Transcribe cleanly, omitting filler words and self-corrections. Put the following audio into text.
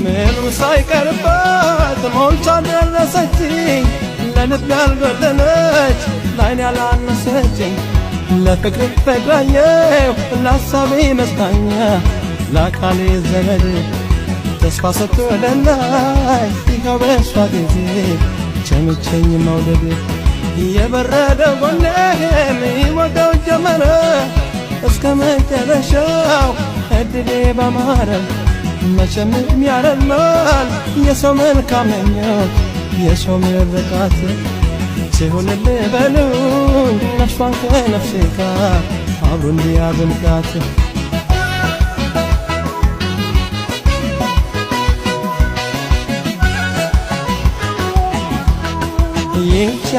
ምኑ ሳይቀርባት ሞልታ ደረሰችኝ። ለልብ ያልጎደለች፣ ላይን ያላነሰችኝ፣ ለፍቅር ፈቅራየው፣ ለሀሳቤ መጽናኛ፣ ለአካሌ ዘመድ፣ ተስፋ ሰጥቶ ለላይ ይኸው በሷ ጊዜ ቸምቸኝ መውደድ። የበረደ ጎኔም ይሞቀው ጀመረ፣ እስከ መጨረሻው እድሌ ባማረ። መቼም ያረማል የሰው መልካም ምኞት፣ የሰው ምርቃት። ሲሆንልህ በሉኝ ነፍሷን ከነፍሴ ጋር አብሮ እንዲያዘልቃት። ይቻ